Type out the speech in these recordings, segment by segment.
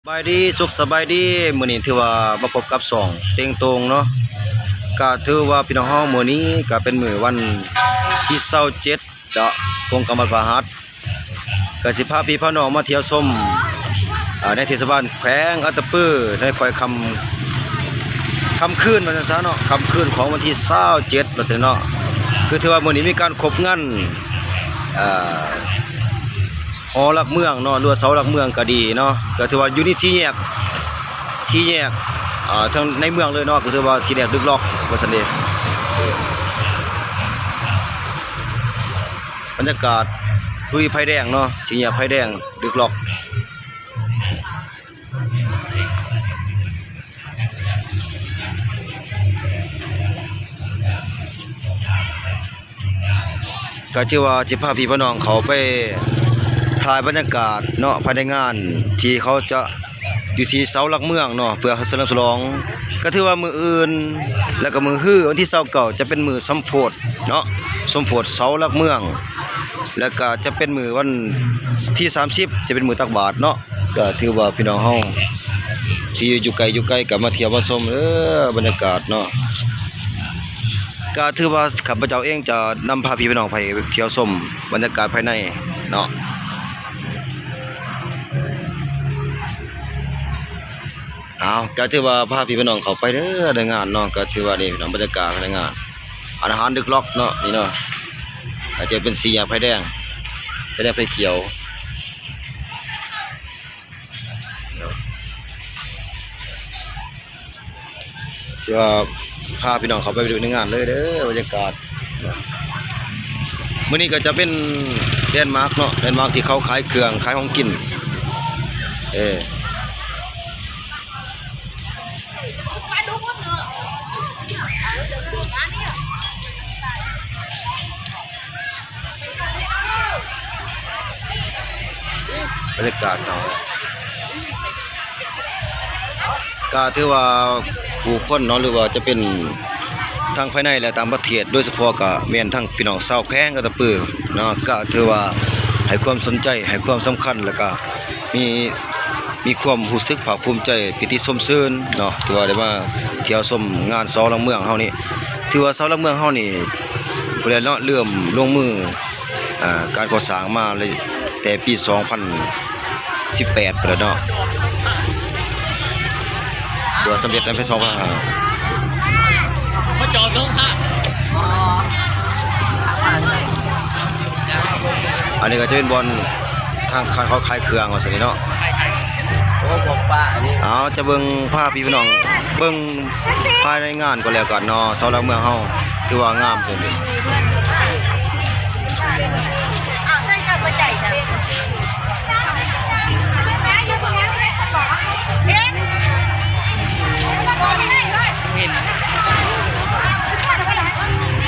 ສະບາຍດີ ສຸກສະບາຍດີ ມື້ນີ້ຖືວ່າມາພົບກັບຊ່ອງເຕັງໂຕ່ງເນາະ ກະຖືວ່າພີ່ນ້ອງເຮົາ ມື້ນີ້ກະເປັນມື້ວັນທີຊາວເຈັດ ເນາະ ກົງກັບວັນພະຫັດ ກະຊິພາພີ່ພານ້ອງມາທ່ຽວຊົມ ເອີ ໃນເທດສະບານແຂວງອັດຕະປື ໃນຄ່ອຍຄ່ຳ ຄ່ຳຄືນວ່າຊັ້ນຊະເນາະ ຄ່ຳຄືນຂອງວັນທີຊາວເຈັດວ່າຊັ້ນເນາະ ຄືຖືວ່າມື້ນີ້ມີການຄົບງານ ເອີ ຫໍຫຼັກເມືອງເນາະ ຫຼືວ່າເສົາຫຼັກເມືອງກະດີເນາະ ກະຖືວ່າຢູ່ໃນສີ່ແຍກ ສີ່ແຍກ ເອີ ທາງໃນເມືອງເລີຍເນາະ ກະຖືວ່າສີ່ແຍກດຶກລັອກວ່າຊັ້ນເດ ບັນຍາກາດ ທຸລະໄຟແດງເນາະ ສີ່ແຍກໄຟແດງດຶກລັອກ. ກະຖືວ່າຈະພາພີ່ພານ້ອງເຂົ້າໄປຖ່າຍບັນຍາກາດເນາະ ພາຍໃນງານທີ່ເຂົາຈະຢູ່ທີ່ເສົາຫຼັກເມືອງເນາະ ເພື່ອສະເຫຼີມສະຫຼອງ ກະຖືວ່າມື້ອື່ນ ແລ້ວກະມື້ຮືວັນທີຊາວເກົ້າ ຈະເປັນມື້ສົມໂພດເນາະ ສົມໂພດເສົາຫຼັກເມືອງ ແລ້ວກະຈະເປັນມື້ວັນທີສາມສິບ ຈະເປັນມື້ຕັກບາດເນາະ. ກະຖືວ່າພີ່ນ້ອງເຮົາທີ່ຢູ່ໄກຢູ່ໄກກະມາທ່ຽວມາຊົມເດີ ບັນຍາກາດເນາະ ກະຖືວ່າຂ້າພະເຈົ້າເອງຈະນຳພາພີ່ພານ້ອງໄປທ່ຽວຊົມບັນຍາກາດພາຍໃນເນາະ ເອົາ ກະຖືວ່າພາພີ່ພານ້ອງເຂົ້າໄປເດີ ໃນງານເນາະ ກະຖືວ່ານີ້ພີ່ນ້ອງ ບັນຍາກາດໃນງານ ອາຫານດຶກລັອກເນາະ ນີ້ເນາະ ອາດຈະເປັນສີ່ແຍກໄຟແດງ ໄຟແດງໄຟຂຽວ. ເນາະ ຊິວ່າພາພີ່ນ້ອງເຂົ້າໄປດູໃນງານເລີຍເດີ ບັນຍາກາດ ມື້ນີ້ກະຈະເປັນແລນມາກເນາະ ແລນມາກທີ່ເຂົາຂາຍເຄື່ອງ ຂາຍຂອງກິນ ເອີ. ບັນຍາກາດເນາະ ກະຖືວ່າຜູ້ຄົນເນາະ ຫຼືວ່າຈະເປັນທັງພາຍໃນ ແລະ ຕ່າງປະເທດ ໂດຍສະເພາະກະແມ່ນທັງພີ່ນ້ອງຊາວແຂວງອັດຕະປືເນາະ ກະຖືວ່າໃຫ້ຄວາມສົນໃຈ ໃຫ້ຄວາມສຳຄັນ ແລ້ວກະມີ ມີຄວາມຮູ້ສຶກພາກພູມໃຈ ປີຕິຊົມຊື່ນເນາະ ທີ່ວ່າໄດ້ມາທ່ຽວຊົມງານເສົາຫຼັກເມືອງເຮົານີ້ ຖືວ່າເສົາຫຼັກເມືອງເຮົານີ້ ຜູ້ໃດເນາະ ເລີ່ມລົງມື ອ່າ ການກໍ່ສ້າງມາແຕ່ປີສອງພັນສິບແປດພຸ້ນແຫຼະເນາະ ຖືວ່າສຳເລັດໃນປີສອງພັນຫ້າ ມາຈອດລົງຄ່ະ ອັນນີ້ກະຈະເປັນບ່ອນທາງເຂົາຂາຍເຄື່ອງວ່າຊັ້ນເນາະ ໂອ້ ບໍ່ປານີ້ ເອົາ ຈະເບິ່ງ ພາພີ່ພານ້ອງເບິ່ງ ພາຍໃນງານກໍແລ້ວກັນເນາະ ເສົາຫຼັກເມືອງເຮົາ ຖືວ່າງາມເກີນເດ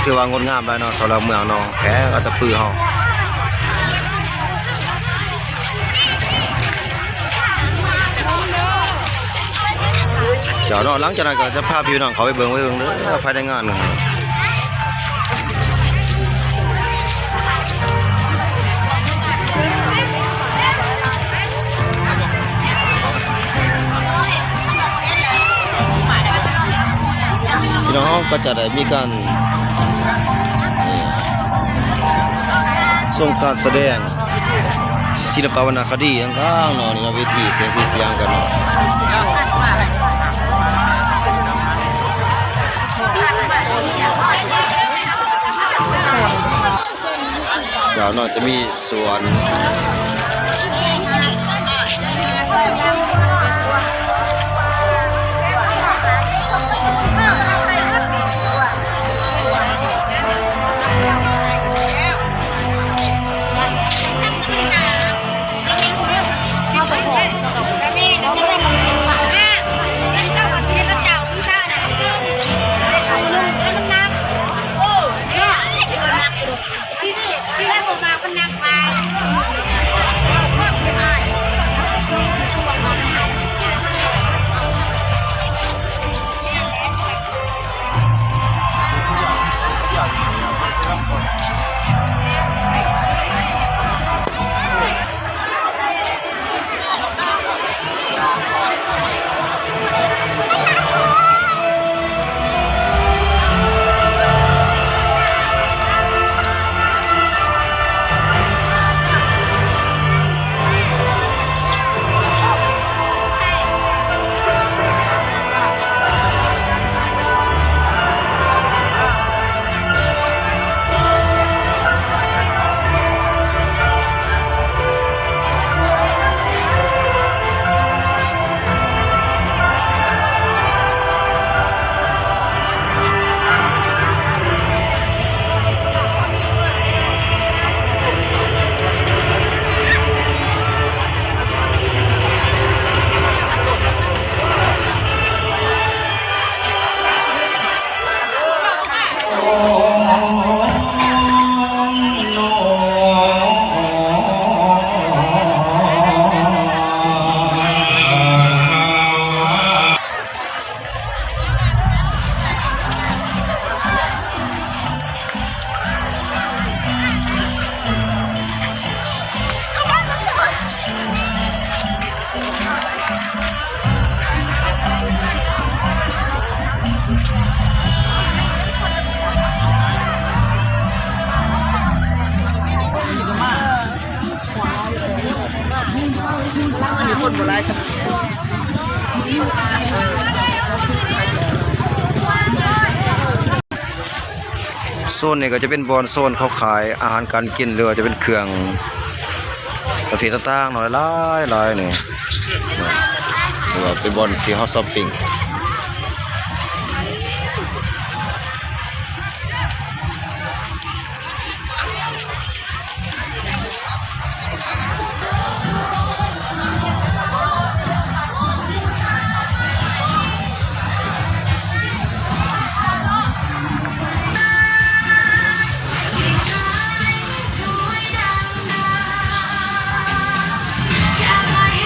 ຖືວ່າງົດງາມຫຼາຍເນາະ ເສົາຫຼັກເມືອງເນາະ ແຂວງອັດຕະປືເຮົາ. ເຈົ້າເນາະ ຫຼັງຈາກນັ້ນກະຈະພາພີ່ນ້ອງເຂົ້າໄປເບິ່ງ ໄປເບິ່ງເດີ ພາຍໃນງານ ພີ່ນ້ອງເຮົາກະຈະໄດ້ມີການ ຊົມການສະແດງ ສິລະປະວັນນະຄະດີຕ່າງໆເນາະ ນີ້ເນາະ ເວທີ ສຽງສີສຽງກັນເນາະ ເຈົ້າເນາະ ຈະມີສວນ ທີ່ແລກບໍ່ມາເພິ່ນນັກຫຼາຍ ໂຊນນີ້ກໍຈະເປັນບ່ອນໂຊນເຂົາຂາຍອາຫານການກິນ ຫຼືວ່າຈະເປັນເຄື່ອງປະເພດຕ່າງໆເນາະ ຫຼາຍໆນີ້ ຫຼືວ່າເປັນບ່ອນທີ່ເຮົາຊັອບປິງ.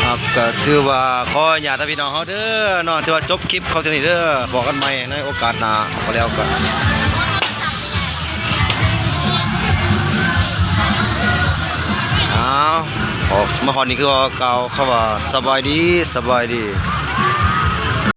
ຄັບ ກໍຖືວ່າຂໍອະນຸຍາດນຳພີ່ນ້ອງເຮົາເດີເນາະ ຖືວ່າຈົບຄລິບເຮົາເທົ່ານີ້ເດີ ພໍ້ກັນໃໝ່ໃນໂອກາດໜ້າ ກໍແລ້ວກັນ. ອ້າວ ອອກມາຮອດນີ້ຄືວ່າກ່າວຄຳວ່າສະບາຍດີ ສະບາຍດີ.